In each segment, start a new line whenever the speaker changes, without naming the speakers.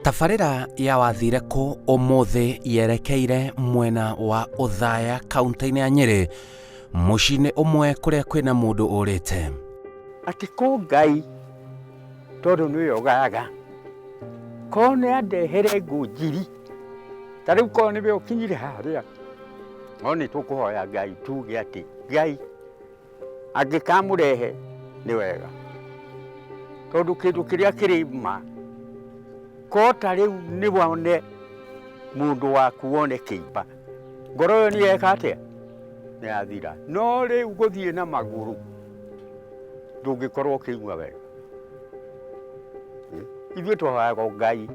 Tabarĩra ya wathire kũ ũmũthĩ yerekeire mwena wa Othaya kaunti-inĩ ya Nyĩrĩ, mũciĩ-inĩ ũmwe kũrĩa kwĩna mũndũ ũrĩte.
Atĩ ko Ngai tondũ nĩwe ũgayaga, ko nĩ andehere ngũnjiri, ta rĩu ko nĩwe ũkinyire harĩa, no nĩ tũkũhoya Ngai tuge atĩ Ngai angĩkamũrehe nĩ wega, tondũ kĩndũ kĩrĩa kĩrĩ ma, ko ta rĩu nĩ wone mũndũ waku wone kĩimba, ngoro ĩyo nĩ yeka atĩa? Nĩ yathira. No rĩu gũthiĩ na magũrũ ndũngĩkorwo ũkĩigua wega. Ithuĩ tũhoyaga o Ngai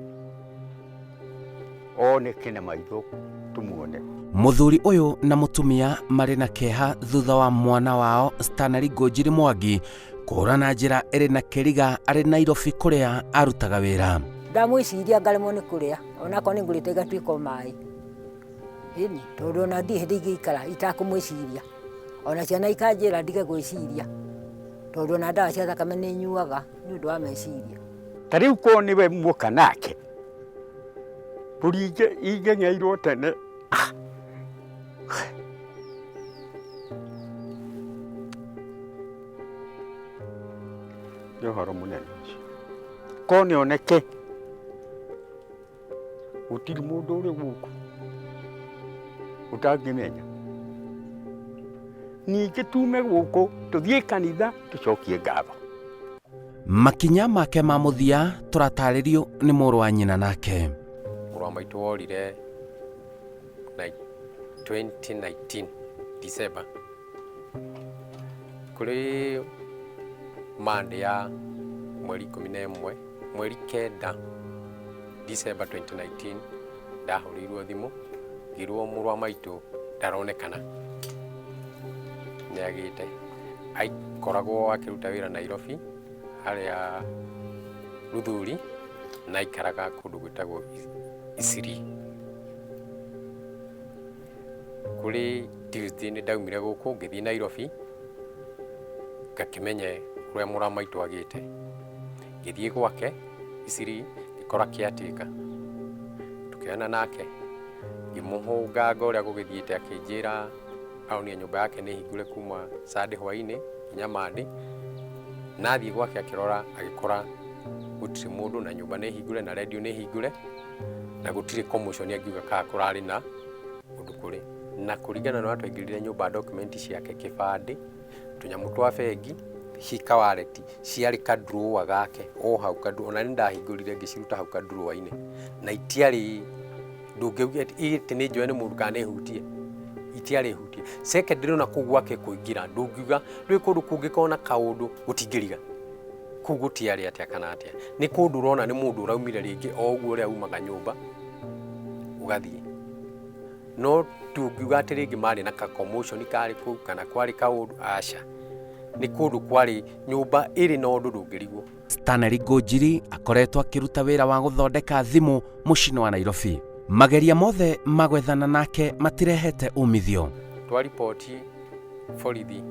oneke na maitho tũmuone.
Mũthuri ũyũ na mũtumia marĩ na kĩeha thutha wa mwana wao Stanley Ngũnjiri Mwangi kũũra na njĩra ĩrĩ na kĩriga arĩ Nairobi kũrĩa arutaga wĩra.
Ndamwĩciria ngaremwo nĩ kũrĩa onakorwo nĩ ngũrĩte igatuĩka o maĩ. Ĩni, tondũ ona ndirĩ hĩndĩ ingĩikara itakũmwĩciria. Ona ciana ikanjĩra ndige gwĩciria tondũ ona ndawa cia thakame nĩ nyuaga nĩ ũndũ wa meciria.
Ta rĩu korwo nĩwe muoka nake, mbũri ingĩng'eirwo tene. Nĩ ũhoro mũnene ũcio. Korwo nĩ oneke, gũtirĩ mũndũ ũrĩ gũkũ ũtangĩmenya. Ningĩ tume gũkũ tũthiĩ kanitha tũcokie ngatho.
Makinya make ma mũthia tũratarĩrio nĩ mũrũ wa nyina nake.
Mũrũ wa maitũ worire 2019 December kũrĩ Monday ya mweri 11 mweri 9 December 2019 ndahũrĩirwo thimũ ngĩrwo mũrũ wa maitũ ndaronekana nĩ agĩte. Aikoragwo akĩruta wĩra Nairobi harĩa Luthuri na aikaraga kũndũ gwĩtagwo Isiri. Kũrĩ Tuesday nĩ ndaumire gũkũ ngĩthiĩ Nairobi ngakĩmenye ũrĩa mũrũ wa maitũ agĩte. Ngĩthiĩ gwake Isiri ngĩkora caretaker, tũkĩonana nake ngĩmũhũnganga ũrĩa gũgĩthiĩte akĩnjĩra aronire nyũmba yake nĩ hingũre kuma Sunday hwainĩ nginya Monday. Na athiĩ gwake akĩrora agĩkora gũtirĩ mũndũ na nyũmba nĩ hingũre na redio nĩ hingũre na gũtirĩ commotion angiuga kana kũrarĩ na ũndũ kũrĩ. Na kũringana na ũrĩa twaingĩrire nyũmba document ciake kĩbandĩ, tũnyamũ twa bengi, hika wallet ciarĩ ka drawer gake o hau ka drawer, ona niĩ ndahingũrire ngĩciruta hau ka drawer-inĩ na itiarĩ ndũngĩuga atĩ nĩ njoe nĩ mũndũ kana nĩ hutie, itiarĩ hutie. Secondly ona kũu gwake kũingĩra ndũngiuga ndũĩ kũndũ kũngĩkorwo na kaũndũ gũtingĩriga. Kũu gũtiarĩ atĩa kana atĩa, nĩ kũndũ ũrona nĩ mũndũ ũraumire rĩngĩ o ũguo ũrĩa umaga nyũmba ũgathiĩ. No ndũngiuga atĩ rĩngĩ marĩ na ka commotion karĩ kũu kana kwarĩ kaũndũ, aca. Nĩ kũndũ kwarĩ nyũmba ĩrĩ na ũndũ ndũngĩrigwo.
Stanley Ngũnjiri akoretwo akĩruta wĩra wa gũthondeka thimũ mũciĩ-inĩ wa Nairobi. Mageria mothe ma gwethana nake matirehete umithio.
Twa riboti borithi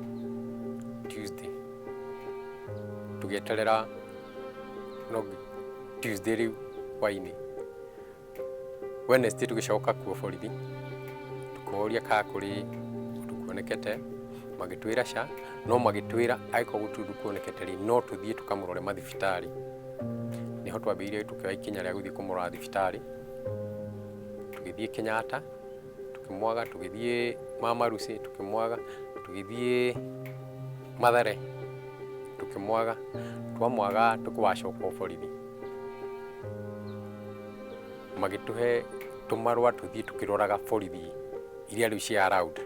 Tuesday tũgĩeterera no Tuesday rĩu hwainĩ. Wednesday tũgĩcoka kuo borithi tũkoria kana kũrĩ ũndũ kuonekete, magĩtwĩra ca, no magĩtwĩra angĩkorwo gũtirĩ ũndũ kuonekete rĩ, no tũthiĩ tũkamũrore mathibitarĩ. Nĩho twambĩrĩirie tũkĩoya ikinya rĩa gũthiĩ kũmũrora thibitarĩ, tũgĩthiĩ Kenyatta tũkĩmwaga, tũgĩthiĩ Mama Lucy tũkĩmwaga, tũgĩthiĩ Mathare tũkĩmwaga, twamwaga tũgacoka o borithi. Magĩtũhe tũmarũa tũthiĩ tũkĩroraga borithi iria rĩu cia around.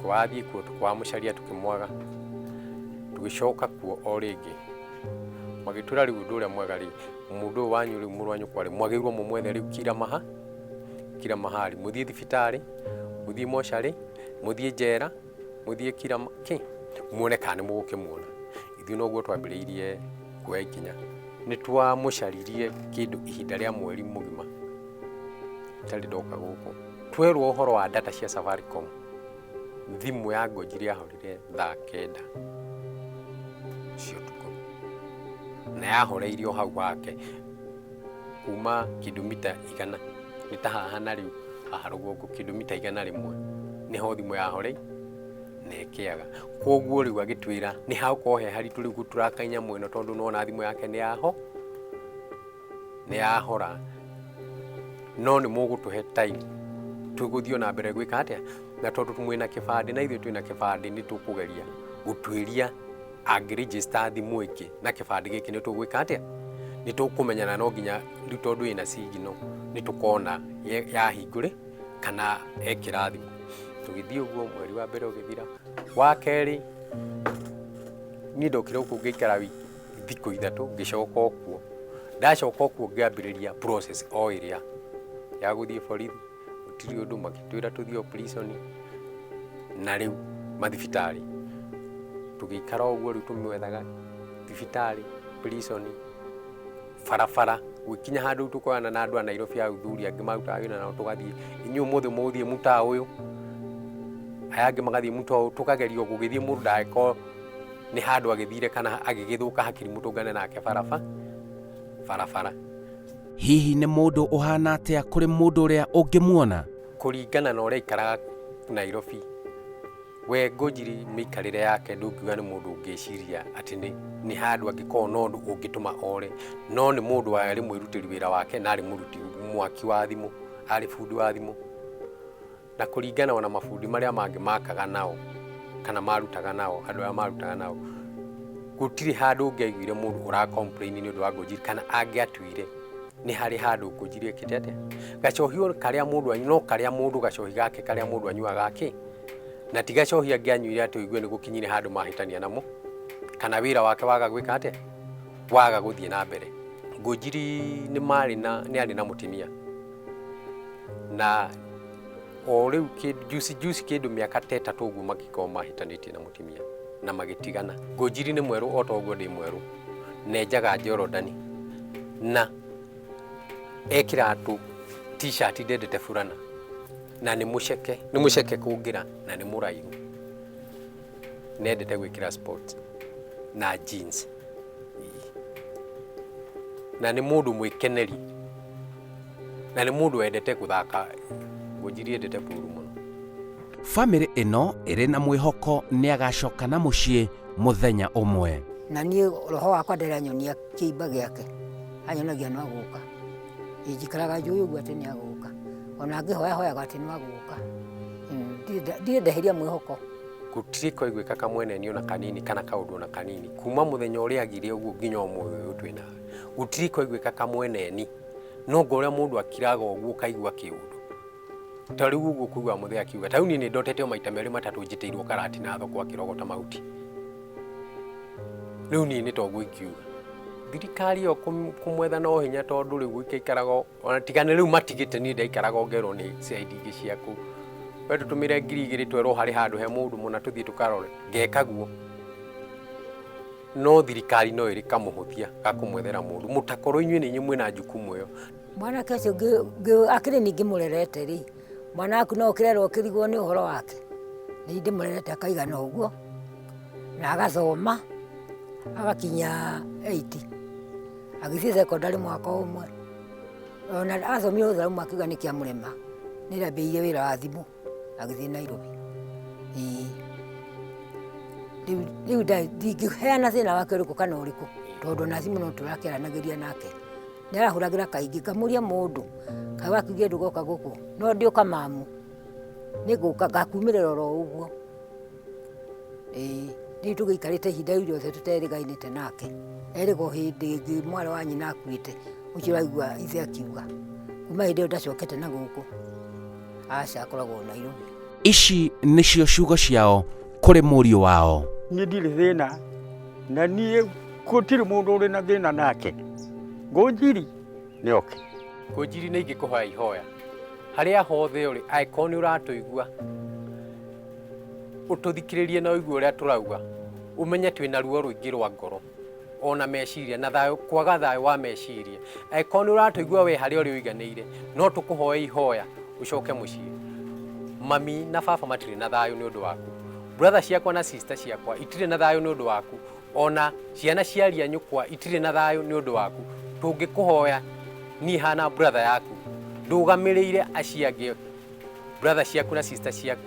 Twathiĩ kuo twamũcaria tũkĩmwaga, tũgĩcoka kuo o rĩngĩ, magĩtwĩra rĩu ũndũ ũrĩa mwega rĩ, mũndũ ũyũ wanyu rĩu mũrũ wa nyũkwa rĩ, mwagĩrĩirwo mũmwethe rĩu kila maha, kila mahali, mũthiĩ thibitarĩ, mũthiĩ mocarĩ, mũthiĩ njera, mũthiĩ kila kĩ, muone kana nĩ mũgũkĩmuona. Ithuĩ noguo twambĩrĩirie kuoya ikinya. Nĩ twamũcaririe kĩndũ ihinda rĩa mweri mũgima itarĩ ndoka gũkũ. Twerwo ũhoro wa data cia Safaricom, thimũ ya Ngũnjiri yahorire thaa 9 cia ũtukũ na yahoreirio hau hake. Kuma kĩndũ mita 100, nĩ ta haha na rĩu haha rũgongo, kĩndũ mita 100 nĩho thimũ yahorei na ĩkĩaga. Koguo rĩu agĩtwĩra nĩ hagũkorwo he haritũ rĩu gũturaka nyamũ ĩno, tondũ nĩwona thimũ yake nĩ yaho nĩ yahora, no nĩ mũgũtũhe time tũgũthiĩ na mbere gwĩka atĩa, na tondũ mwĩna kĩbandĩ na ithuĩ twĩna kĩbandĩ, nĩ tũkũgeria gũtuĩria angĩregister thimũ ĩngĩ na kĩbandĩ gĩkĩ, nĩ tũgwĩka atĩa, nĩ tũkũmenyana. No nginya rĩu, tondũ ĩna signal, nĩ tũkona yahingũrĩ kana ekĩra thimũ. Tũgĩthiĩ ũguo, mweri wa mbere ũgĩthira, wa kerĩ niĩ ndokire gũkũ ngĩikara thikũ 3, ngĩcoka okuo. Ndacoka okuo ngĩambĩrĩria process o ĩrĩa ya gũthiĩ borithi, gũtirĩ ũndũ, makĩtwĩra tũthiĩ o prison na rĩu mathibitarĩ. Tũgĩikara ũguo rĩu tũmwethaga thibitarĩ, prison, barabara, gũgĩkinya handũ rĩu tũkoyana na andũ a Nairobi, a athuri angĩ marutaga wĩra nao, tũgathiĩ, inyuĩ ũmũthĩ mũgũthiĩ mũtaa ũyũ, aya angĩ magathiĩ mũtaa ũyũ, tũkageria gũgĩthiĩ, mũndũ ndagĩkorwo nĩ handũ agĩthire kana agĩgĩthũka hakiri, mũtũngane nake barabara barabara.
Hihi nĩ mũndũ ũhana atĩa kũrĩ mũndũ ũrĩa ũngĩmuona?
Kũringana na ũrĩa aikaraga Nairobi, we Ngũnjiri mĩikarĩre yake ndũngiuga nĩ mũndũ ũngĩciria atĩ nĩ handũ angĩkorwo no ũndũ ũngĩtũma ore, no nĩ mũndũ warĩ mwĩrutĩri wĩra wake na arĩ mũruti mwaki wa thimũ, arĩ bundi wa thimũ, na kũringana ona mabundi marĩa mangĩ makaga nao kana marutaga nao, andũ arĩa marutaga nao, gũtirĩ handũ ũngĩaiguire mũndũ ũra complain nĩ ũndũ wa Ngũnjiri, kana angĩatuire nĩ harĩ handũ Ngũnjiri ĩkĩte atĩa. Gacohi o karĩa mũndũ anyua, no karĩa mũndũ gacohi gake karĩa mũndũ anyuaga kĩ, na ti gacohi angĩanyuire atĩ ũigue nĩ gũkinyire handũ mahĩtania namo kana wĩra wake waga gwĩka atĩa, waga gũthiĩ na mbere. Ngũnjiri nĩ marĩ na nĩ arĩ na mũtumia, na o rĩu juzi juzi kĩndũ mĩaka ta 3 ũguo magĩkorwo mahĩtanĩtie na mũtumia na magĩtigana. Ngũnjiri nĩ mwerũ o ta ũguo ndĩ mwerũ, nenjaga Jorodani na ekĩraga tũ T-shirt, ndendete burana, na nĩ mũceke, nĩ mũceke kũngĩra, na nĩ mũraihu, nendete gwĩkĩra sports na jeans, na nĩ mũndũ mwĩkeneri, na nĩ mũndũ wendete gũthaka. Ngũnjiri endete pool mũno.
Bamĩrĩ ĩno ĩrĩ na mwĩhoko nĩ agacoka na mũciĩ mũthenya ũmwe.
Na niĩ roho wakwa ndĩranyonia kĩimba gĩake, anyonagia no agũka. Njikaraga njũĩ ũguo atĩ nĩ agũka, ona ngĩhoya hoyaga atĩ no agũka. Ndirĩ ndeheria mwĩhoko.
Gũtirĩ kwaiguĩka kamweneni ona kanini kana kaũndũ ona kanini kuma mũthenya ũrĩa agire ũguo nginya ũmũthĩ ũyũ twĩ nawe, gũtirĩ kwaiguĩka kamweneni. No ngo ũrĩa mũndũ akiraga ũguo ũkaigua kĩũndũ ta rĩu ũguo kũigua mũthee akiuga ta rĩu niĩ nĩ ndotete o maita merĩ matatũ njĩtĩirwo karati na thoko akĩrogota mahuti. Rĩu niĩ nĩ toguo ingiuga thirikari ĩyo kũmwetha no hinya, tondũ rĩu gũikaikaraga ona tiga nĩ rĩu matigĩte. Niĩ ndaikaraga ngerwo nĩ CID ingĩ ciaku, we tũtũmĩre 2000, twerwo harĩ handũ he mũndũ mũna tũthiĩ tũkarore, ngeka guo. No thirikari no ĩrĩ kamũhũthia ga kũmwethera mũndũ mũtakorwo inyuĩ nĩ inyuĩ mwĩna jukumu ĩyo.
Mwanake ũcio akĩrĩ ningĩ mũrerete rĩ, mwana waku no ũkĩrerwo ũkĩrigwo nĩ ũhoro wake. Nĩ ndĩmũrerete akaigana ũguo na agathoma agakinya 8, agĩthiĩ secondary mwaka ũmwe. Ona athomire gũthoma akiuga nĩ kĩamũrema, nĩ ambĩrĩirie wĩra wa thimũ agĩthiĩ Nairobi. Ĩĩ, rĩu ndingĩheana thĩna wake ũrĩkũ kana ũrĩkũ, tondũ ona thimũ no tũrakĩaranagĩria nake, nĩ arahũragĩra kaingĩ, ngamũria mũndũ kaĩ wakiugire ndũgoka gũkũ, no ndĩũka mamu, nĩngũka ngakumĩrĩra oro ũguo. Ĩĩ, rĩu tũgĩikarĩte ihinda rĩu rĩothe tũterĩgainĩte nake, erĩga o hĩndĩ ĩngĩ mwarĩ wa nyina akuĩte, ũcio ũraigua ithe akiuga, kuma hĩndĩ ĩyo ndacokete na gũkũ, aca, akoragwo Nairobi.
Ici nĩcio ciugo ciao kũrĩ mũriũ wao.
Niĩ ndirĩ thĩna na niĩ gũtirĩ mũndũ ũrĩ na thĩna nake. Ngũnjiri nĩ oke.
Ngũnjiri, nĩ ingĩkũhoya ihoya, harĩa hothe ũrĩ, angĩkorwo nĩ ũratũigua, ũtũthikĩrĩrie na ũigue ũrĩa tũrauga, ũmenye twĩna ruo rũingĩ rwa ngoro ona meciria na thayũ, kwaga thayũ wa meciria. Angĩkorwo nĩ ũratũigua we harĩa ũrĩ ũiganĩire, no tũkũhoe ihoya ũcoke mũciĩ. Mami na baba matirĩ na thayũ nĩ ũndũ waku, brother ciakwa na sister ciakwa itirĩ na thayũ nĩ ũndũ waku, ona ciana ciaria nyũkwa itirĩ na thayũ nĩ ũndũ waku. Tũngĩkũhoya Niĩ hana brother yaku ndũgamĩrĩire acio angĩ, brother ciaku na sister ciaku,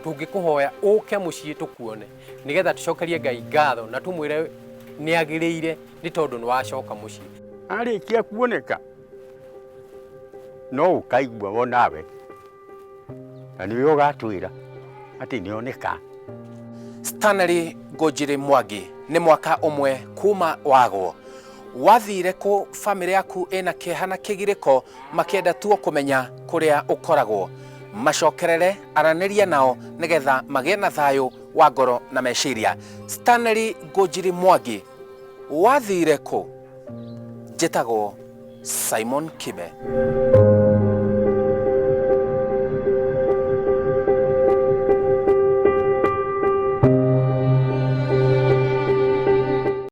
tũngĩkũhoya ũke mũciĩ tũkuone nĩgetha tũcokerie Ngai ngatho na tũmwĩre nĩ agĩrĩire nĩ tondũ nĩ wacoka mũciĩ.
Arĩkia kuoneka no ũkaigua wo nawe na nĩwe ũgatwĩra atĩ nĩoneka.
Stanley Ngũnjiri Mwangi nĩ mwaka ũmwe kuma wagwo. Wathire kũ? Bamĩrĩ yaku ĩna kĩeha na kĩgirĩko makĩenda tuo kũmenya kũrĩa ũkoragwo. Macokerere, aranĩria nao nĩgetha magĩe na thayũ wa ngoro na meciria. Stanley Ngũnjiri Mwangi, wathire kũ? Njĩtagwo Simon Kibe.